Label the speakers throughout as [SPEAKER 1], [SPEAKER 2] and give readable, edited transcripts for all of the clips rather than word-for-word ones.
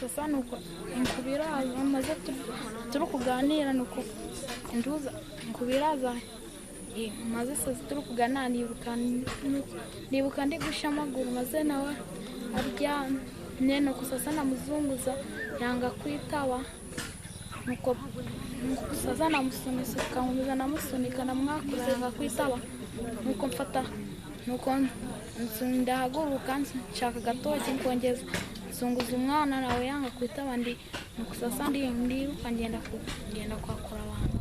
[SPEAKER 1] Sasa nuko inkubiraza maze turi kuganira, nuko nduza inkubiraza maze sasa turi kuganira, nibuka ndi gusha amaguru, maze nawe aryamye, nuko sasa namuzunguza yanga kwitaba, nuko sasa namusunika, nkomeza namusunika, namwakura yanga kwitaba, nuko mfata, nuko ndahaguruka nshaka agatoki nkongeza nzunguza umwana nawe yanga kwitaba, ndi nuko sasa ndiruka ngenda kwakura abantu.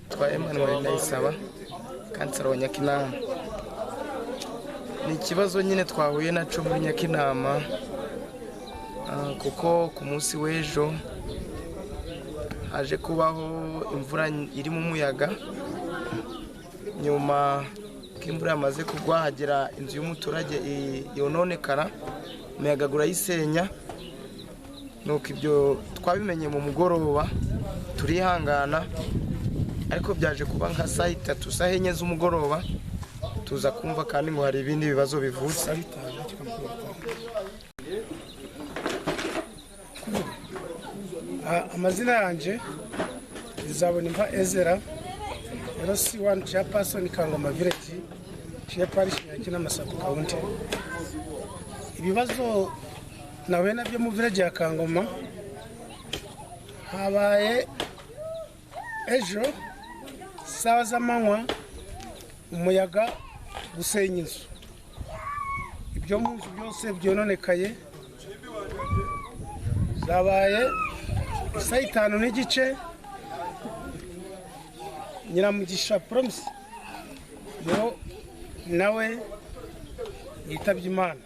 [SPEAKER 2] Twa Emmanuel Ndayisaba, kansara wa Nyakinama. Ni ikibazo nyine twahuye naco muri Nyakinama, kuko ku munsi w'ejo haje kubaho imvura irimo umuyaga. Nyuma imvura yamaze kugwa hagera inzu y'umuturage yononekara, umuyaga urayisenya. Nuko ibyo twabimenye mu mugoroba turihangana, ariko byaje kuba nka saa 3 saa 4 z'umugoroba tuza kumva kandi ngo hari ibindi bibazo bivutse.
[SPEAKER 3] Amazina yanje nzabona imva Ezera, LC1 chairperson Kangoma Village, Shire Parish Nyakinama Sub County. Ibibazo nawe nabyo mu village ya Kangoma habaye ejo sawa z'amanywa, umuyaga gusenya inzu, ibyo mu nzu byose byononekaye. Zabaye saa 5:15, Nyiramugisha Promise yo nawe yitabye Imana.